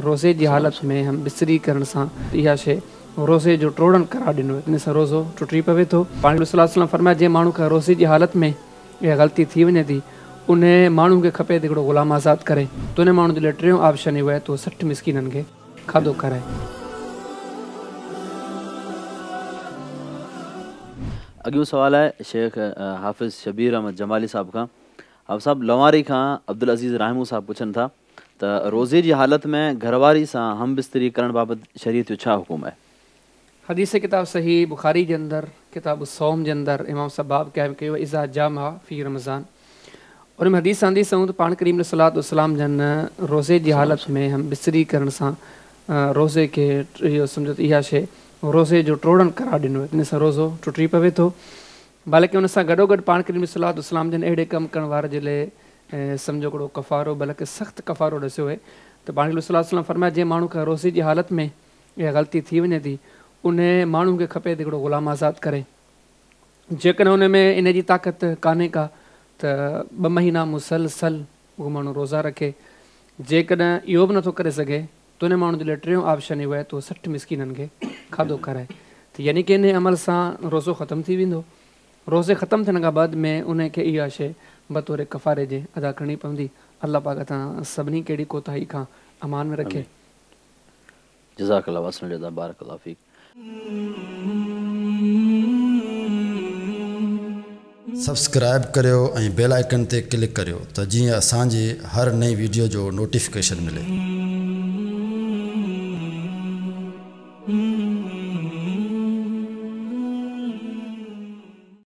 روزي جي حالت ۾ هم بستري ڪرڻ سان اها شيء روزي جو ٽوڙڻ قرار ڏنو ويو، ان سان روزو ٽٽي پوي ٿو. پاڻ صلي الله عليه وسلم فرمايو، جنهن ماڻهو کان روزي جي حالت ۾ اها غلطي ٿي وڃي ٿي، ان ماڻهو کي کپي ته هڪڙو غلام آزاد ڪري، ته ان ماڻهو جي لاء ٽيون آپشن اهو آهي ته اهو 60 مسڪينن کي کاڌو کارائي. اڳيون سوال آهي شيخ حافظ شبير احمد جمالي صاحب کان. حافظ صاحب لنواري کان عبدالعزيز راهمون صاحب پڇن ٿا ته روزي جي حالت ۾ گهرواري سان هم بستري ڪرڻ بابت شريعت جو ڇا حڪم آهي؟ حديث ڪتاب صحيح بخاري جي اندر ڪتاب الصوم جي اندر امام صاحب باب قائم ڪيو آهي اذا جامع في رمضان ان ۾ حديث آندي سون ته پاڻ ڪريم عليه الصلوة والسلام جن روزي جي حالت ۾ هم بستري ڪرڻ سان روزي کي اهو سمجهو ته اها شيء روزي جو ٽوڙڻ قرار ڏنو ويو ان سان روزو ٽٽي پوي ٿو بلڪه ان سان گڏوگڏ پاڻ ڪريم عليه الصلوة والسلام جن اهڙي ڪم ڪرڻ واري جي لاء سمجهو هڪڙو ڪفارو بلڪه سخت ڪفارو ڏسيو آهي ته پاڻ ڪريم صلي الله عليه وسلم فرمايو جنهن ماڻهو کان روزي جي حالت ۾ اها غلطي ٿي وڃي ٿي ان ماڻهو کي کپي ته هڪڙو غلام آزاد ڪري جيڪڏهن ان ۾ ان جي طاقت ڪانهي ڪا ته ٻه مهينا مسلسل اهو ماڻهو روزا رکي جيڪڏهن اهو به نٿو ڪري سگهي ته ان ماڻهو جي لاء ٽيون آپشن اهو آهي ته اهو 60 مسڪينن کي کاڌو کارائي ته يعني ڪه ان عمل سان روزو ختم ٿي ويندو روزي ختم ٿيڻ کان بعد ۾ انهي کي اها شيء بطور ڪفاري جي ادا ڪرڻي پوندي. الله پاڪ اسان سڀني کي اهڙي ڪوتاهي کان امان ۾ رکي. آمين. جزاڪ الله واحسن الجزا بارڪ الله فيڪ. سبسڪرائب ڪريو ۽ بيل آئيڪن تي ڪلڪ ڪريو ته جيئن اسان جي هر نئين ويڊيو جو نوٽيفڪيشن ملي.